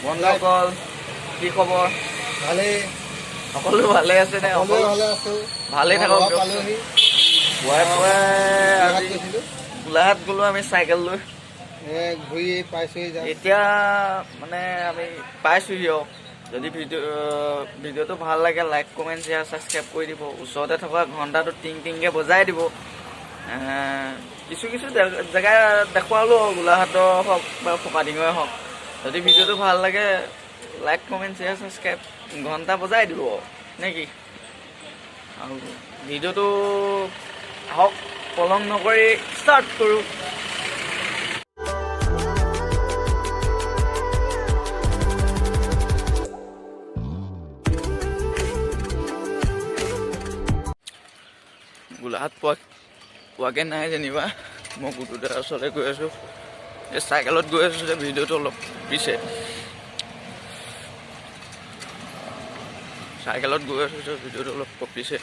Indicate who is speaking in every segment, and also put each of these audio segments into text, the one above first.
Speaker 1: বন্ধুসকল, কি খবৰ?
Speaker 2: ভালেই।
Speaker 1: সকলো ভালে আছে নে?
Speaker 2: সকলোৱে ভালে আছো।
Speaker 1: ভালেই থাকক।
Speaker 2: পালোহি।
Speaker 1: পুৱাই পুৱাই
Speaker 2: গোলাঘাট
Speaker 1: আজি
Speaker 2: গৈছিলো।
Speaker 1: গোলাঘাট গ'লো আমি চাইকেল লৈ।
Speaker 2: ঘূৰি পাইছোহি যাম।
Speaker 1: এতিয়া মানে আমি পাইছোহি আৰু। যদি ভিডিঅ'টো ভাল লাগে, লাইক, কমেণ্ট, শ্বেয়াৰ, ছাবস্ক্ৰাইব কৰি দিব। ওচৰতে থকা ঘণ্টাটো টিং টিংকৈ বজাই দিব। কিছু কিছু জেগা দেখুৱালোঁ আৰু, গোলাঘাটৰ হওক বা ফকাডিঙৰে হওক। যদি ভিডিঅ'টো ভাল লাগে, লাইক, কমেণ্ট, শ্বেয়াৰ, ছাবস্ক্ৰাইব, ঘণ্টা বজাই দিব নে কি? আৰু ভিডিঅ'টো আহক, পলম নকৰি ষ্টাৰ্ট কৰোঁ। গোলাঘাট পোৱাগৈ নাই যেনিবা, মই গুটুদাৰ ওচৰলৈ গৈ আছোঁ। এই চাইকেলত গৈ আছোঁ যে ভিডিঅ'টো অলপ পিছে। চাইকেলত গৈ আছোঁ যে ভিডিঅ'টো অলপ কঁপিছে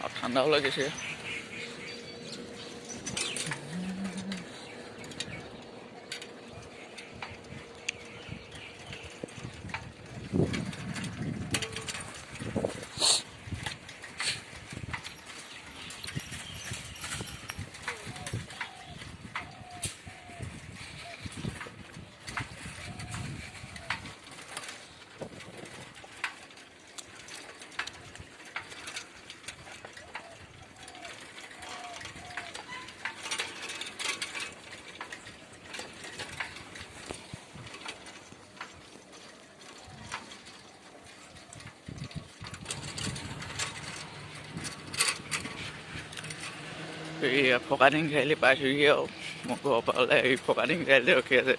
Speaker 1: আৰু ঠাণ্ডাও লাগিছে। এই ফকাডিং চাৰিআলি পাইছোঁহি আৰু। মই ঘৰৰ পৰা ওলাই এই ফকাডিং চাৰিআলিতে ৰখি আছে।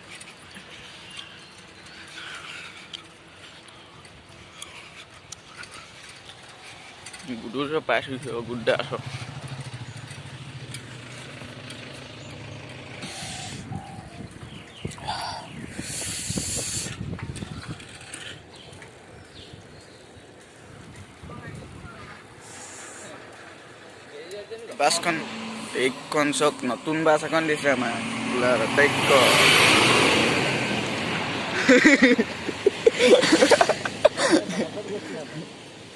Speaker 1: গুডুৰ ওচৰত পাইছোঁহি আৰু, গুডুদাৰ ওচৰত। বাছখন এইখন চক, নতুন বাছ এখন দিছে আমাৰ গোলাঘাটত।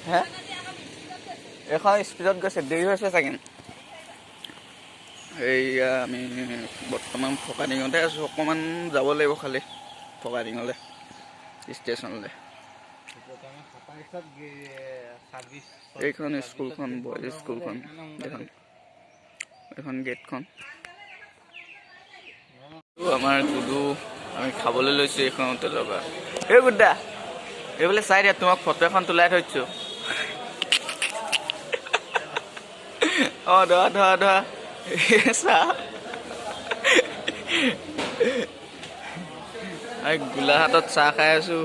Speaker 1: হে, এইখন স্পীডত গৈছে, দেৰি হৈছে চাগে। এইয়া আমি বৰ্তমান ফকাডিঙতে আছোঁ, অকণমান যাব লাগিব খালি ফকাডিঙলৈ ষ্টেচনলৈ। এইখন স্কুলখন, বইজ স্কুলখন, এইখন গেটখন। আমাৰ গুডু, আমি খাবলৈ লৈছোঁ এইখন হোটেলৰ পৰা। এই গুড্ডা, এইবোলে চাই দিয়া, তোমাক ফটো এখন তোলাই থৈছোঁ। অঁ, ধৰা ধৰা ধৰা, চাহ। আমি গোলাঘাটত চাহ খাই আছোঁ।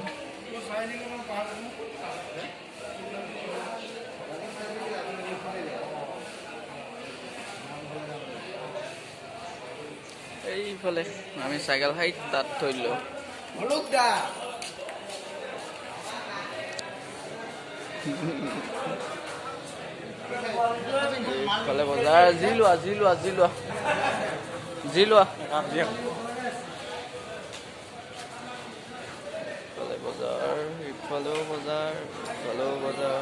Speaker 1: এইফালে আমি চাইকেল হাইট তাত থৈ দিলোঁ। এইফালে বজাৰ, যি লোৱা যি লোৱা যি লোৱা যি লোৱা। ইফালে বজাৰ, ইফালেও বজাৰ, ইফালেও বজাৰ,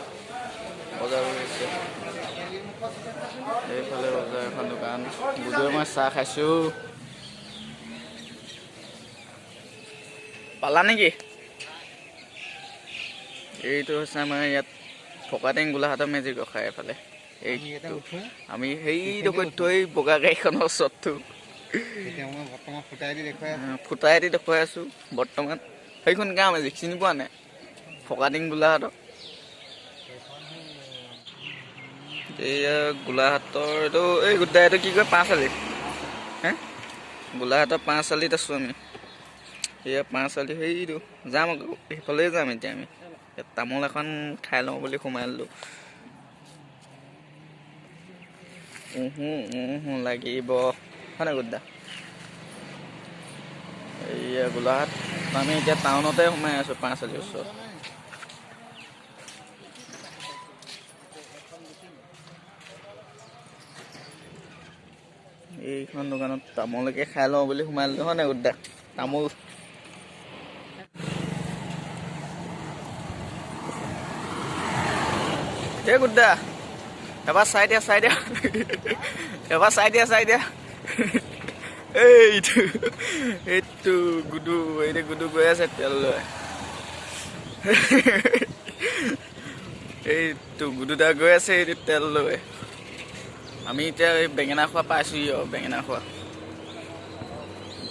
Speaker 1: বজাৰ বহিছে। এইফালে বজাৰ, এখন দোকান। গুডুৱে মই চাহ খাইছোঁ। পালা নেকি? এইটো হৈছে আমাৰ ইয়াত ফকাটিং গোলাঘাটৰ মেজিক ৰখাই এইফালে। এইটো আমি সেইডোখৰত থৈ বগা গাড়ীখনৰ ওচৰতটো ফুটাই দি দেখুৱাই আছোঁ বৰ্তমান। সেইখন গাঁও মেজিক চিনি পোৱা নাই? ফকাটিং গোলাঘাটৰ। এইয়া গোলাঘাটৰ এইটো, এই গোটাই এইটো কি কয়, পাঁচআলি হে, গোলাঘাটৰ পাঁচআলিত আছোঁ আমি। এয়া পাঁচআলি, সেইটো যাম আকৌ, সেইফালে যাম এতিয়া আমি। তামোল এখন খাই লওঁ বুলি সোমাই ল'লোঁ। উহু উহু লাগিব হয় নাই গুড্ডা? এইয়া গোলাঘাট, আমি এতিয়া টাউনতে সোমাই আছোঁ পাঁচআলিৰ ওচৰত। এইখন দোকানত তামোলকে খাই লওঁ বুলি সোমাই ল'লোঁ হয় নাই গুড্ডা? তামোল। এই গুড্ডা এবাৰ চাই দিয়া, চাই দিয়া, এবাৰ চাই দিয়া, চাই দিয়া। এইটো এইটো গুডু, এইটো গুডু গৈ আছে তেল লৈ। এইটো গুডুদা গৈ আছে এইটো তেল লৈ। আমি এতিয়া এই বেঙেনা খোৱা পাইছোহি আৰু, বেঙেনা খোৱা।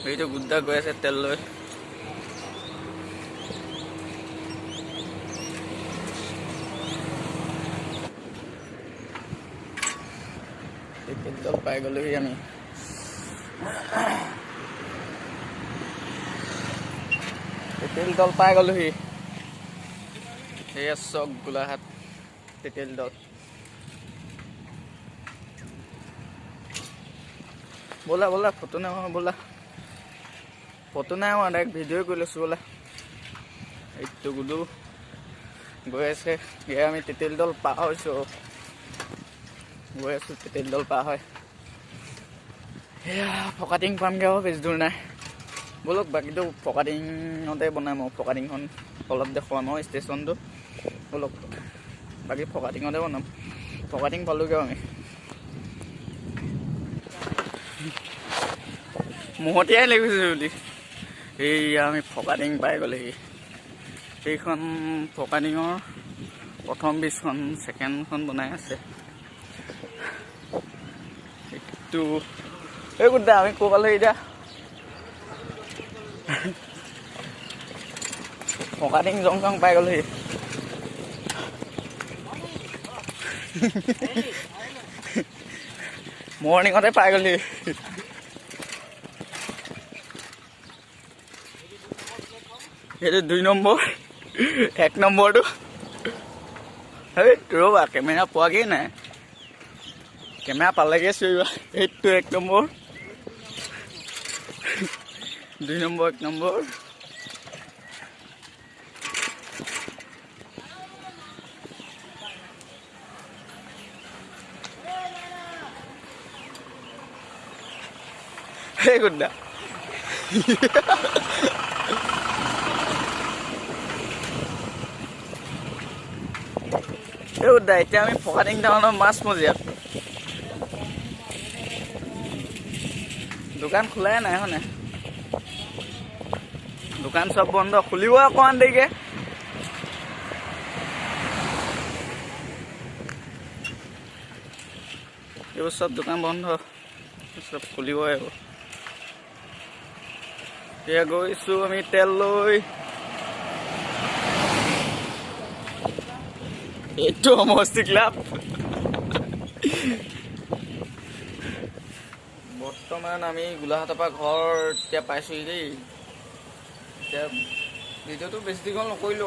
Speaker 1: এইটো গুড্ডা গৈ আছে তেল লৈ। তেল পাই গ'লোহি আমি। তেতেলী দল পাই গ'লোহি। সেয়া চক গোলাঘাট তেতেলী দল। ব'লা ব'লা, ফটো নাই মাৰা, ব'লা ফটো নাই মাৰা, ডাইৰেক্ট ভিডিঅ' কৰি লৈছোঁ ব'লা। এইটো গুডু গৈ আছে। এয়া আমি তেতেলী দল পাৰ হৈছোঁ, গৈ আছোঁ তেতেলী দল পাৰ হয়। এয়া ফকাটিং পামগৈ আৰু, বেছি দূৰ নাই। ব'লক বাকীটো ফকাটিঙতে বনাম আৰু, ফকাটিংখন অলপ দেখুৱাম আৰু ষ্টেচনটো। ব'লক বাকী ফকাটিঙতে বনাম। ফকাটিং পালোগৈ আমি। মহতিয়াই লাগিছে বুলি। এইয়া আমি ফকাটিং পাই গ'লেহি। সেইখন ফকাটিঙৰ প্ৰথম ব্ৰিজখন, ছেকেণ্ডখন বনাই আছে। এইটো এই গুড্ডা আমি ক'ৰ পালোহি এতিয়া? ফকাটিং জংচন পাই গ'লোহি। মৰ্ণিঙতে পাই গ'লি। সেইটো 2 নম্বৰ, 1 নম্বৰটো। সেই ৰ'বা, কেমেৰা পোৱাগৈ নাই, কেমেৰা পালেগৈ চিঞৰিবা। এইটো 1 নম্বৰ, 2 নম্বৰ, 1 নম্বৰ। সেই গুড্ডা এই গুড্ডা, এতিয়া আমি ফকাটিং টাউনৰ মাছমজিয়াত। দোকান খোলাই নাই হয়নে? দোকান চব বন্ধ, খুলিব অকণমান দেৰিকে। এইবোৰ চব দোকান বন্ধ, চব খুলিব এইবোৰ। এতিয়া গৈছোঁ আমি তেল লৈ। এইটো সমষ্টি ক্লাব। বৰ্তমান আমি গোলাঘাটৰ পৰা ঘৰ এতিয়া পাইছোহি দেই। এতিয়া ভিডিঅ'টো বেছি দীঘল নকৰিলোঁ।